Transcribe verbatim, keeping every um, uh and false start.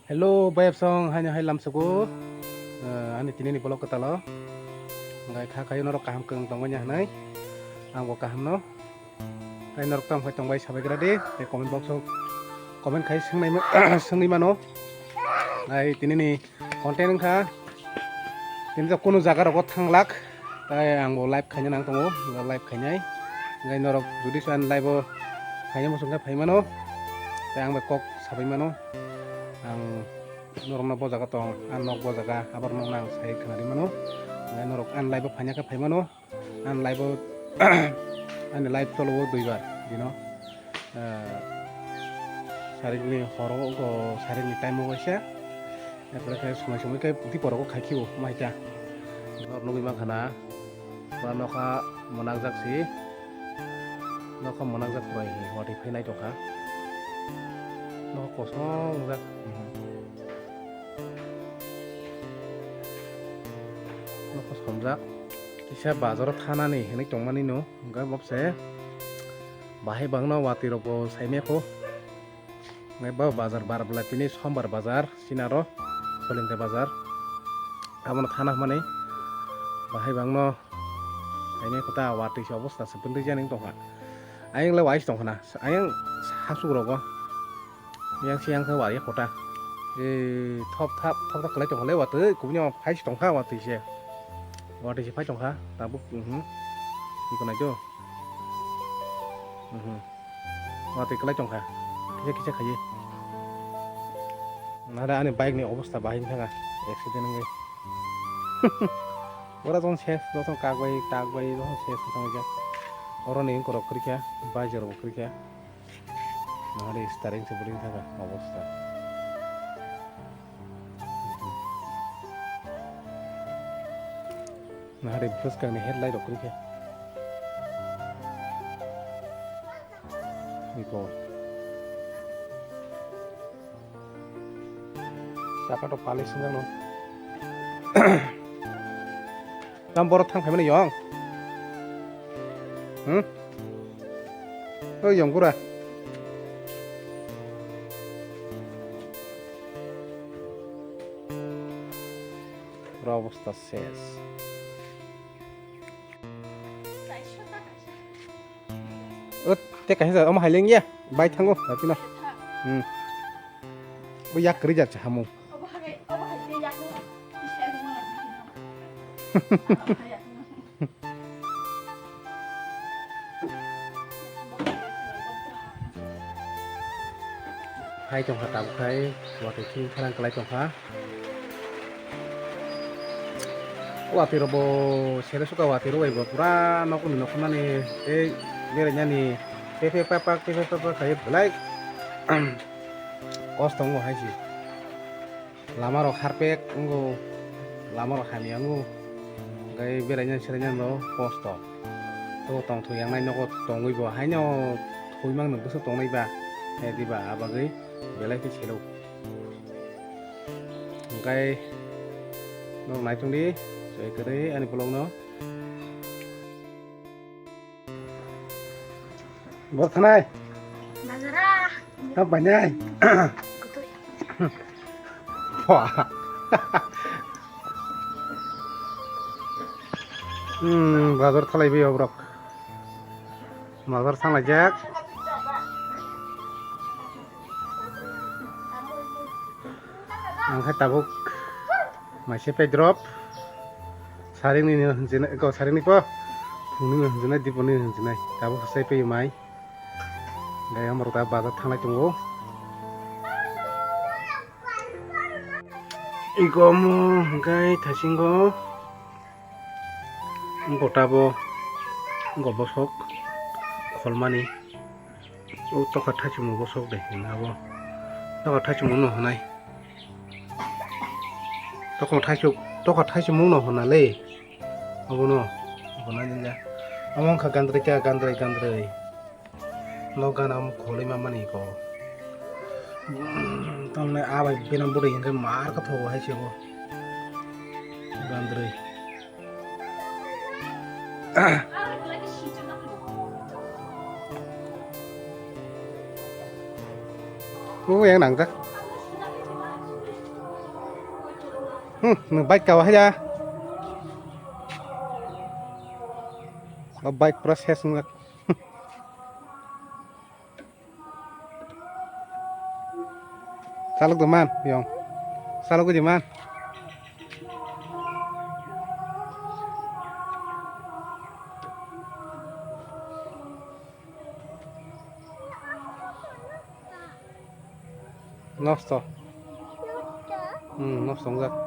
Hello, bayapsong, haino hai lamsugo. Eh, ani tinini vlog kwtalo. Hwnkhai kha khayo norok kaham kwrwng tongmani hwnwi. Angbo kahamno. Tai norok tamo khai tongbai sabai gra di. Tai comment box o comment khai swngnai ma-, swngwi mano. Ai tinini content wngkha. Tini to kunu jaga rogo thanglak. Tai ang bo live khaina nang tongo, live khainai. Hingke norok jodi swan live o khaina muchung khe phai mano. Tai ang bai kok sabai mano. Ang norok no bo jaga tong, ang nok bo jaga, abar nok nang sai khna ri mano. Hingke norok ang live o phaina khe phai mano. Ang live o, ani live cholo o duibar, dino. Ah, sarikni horo, o sarikni time o waisa. Epore khe somoi somoi khe dipor o khai khio, maita. Nor nugwi mankha na, ba nokha mwnakjak si, nokha mwnakjak pura hi, watwi phai naitokha. Nokha kosong jak. Nokha somjak. Kisa bazaro thanani hinwi tongmani no, hwnkhe bokse bahai bangno watwi rokbo saimaya kho. Hwnkhe bo bazar bar bwla tini sombar bazar, sinaro Solingta bazar. Abono thana hwnmani bahai bangno saimaya kho ta watwi se obosta se bwlwi jani tongkha. Ayang le wais tongkha na, ayang hasuk rogo. Yang siyang khe wari kota. E, thop thap, thop thap kwlai tongkha le watwi, kubuni phai se tongkha watwi se. Watwi se phai tongkha, tabuk, mhm. Iko nai jo. Mhm. Watwi kwlai tongkha. Kisa kisa khaye. Nada ani bike ni obosta bahai thanga. Accident wngwi. Ora jong ses, jong kak bai, tak bai, jong ses thangja. Oro ni korok krikha, bai jorok krikha. Nahari starting se bring thaka obosta. Nahari bwskang ni headlight rok kwrwi khe. Iko. Saka to pali swngjak no. Tam borok thang phaimani yong. Hmm? O yong bura. Pura obosta ses. O te kaisa omo hai lengya. Bai thango, hapina. Hmm. O yak kwrwi jak cha hamung. Hai tongkha tabuk khai, watwi thing tharang kwlai tongkha. Watwi rok bo sere suka watwi rok bai bo pura nokni noknani tei berainani tei tei pak pak tei tei pak pak khai belai kosto wngo hai se. Lama rok harpek wngo, lama rok hamya wngo, hwnkhe beraina seraina no kosto. Tei tongthok yangnai nogo tongwi bo haino thwi mangno bwswk tongnai ba, eh, diba, ah bagwi belai khe selo. Hwnkhe norok naitung di, choi kwrwi ani vlog no. Bor thanai. Bazara. Tam painai. Kutui. Wah. Hmm, bazar thalai bi obrok. Bazar thanglai jak. Ang khe tabuk maise pei drop. Saringni no hinjinai, ko saringni po. Phungni no hinjinai, diponi no hinjinai. Tabuk sai pei mai. Gai amrok ta bazar thanglai tongo. Iko omo hwnkhe thaisingo. Wngkha tabuk wngkha bosok kholmani. O tokha thaichukmung bosok de hwnwi abo. Tokha thaichukmung no hwnai. Tokha thaichuk, tokha thaichukmung no hwnale. Abono hwnai nini. Amo wngkha gandrika, gandri, gandri. No gana omo kholwi ma mani ko. Tamni a bai bini bwrwi hinkhe mar khe thogo hai se bo. Gandri. O yang nangjak. Hmm, nwng bike kawa haya. O bike pura ses wngjak. Salok do man, yong. Salok di man. Nosto. Hmm, nosto wngjak.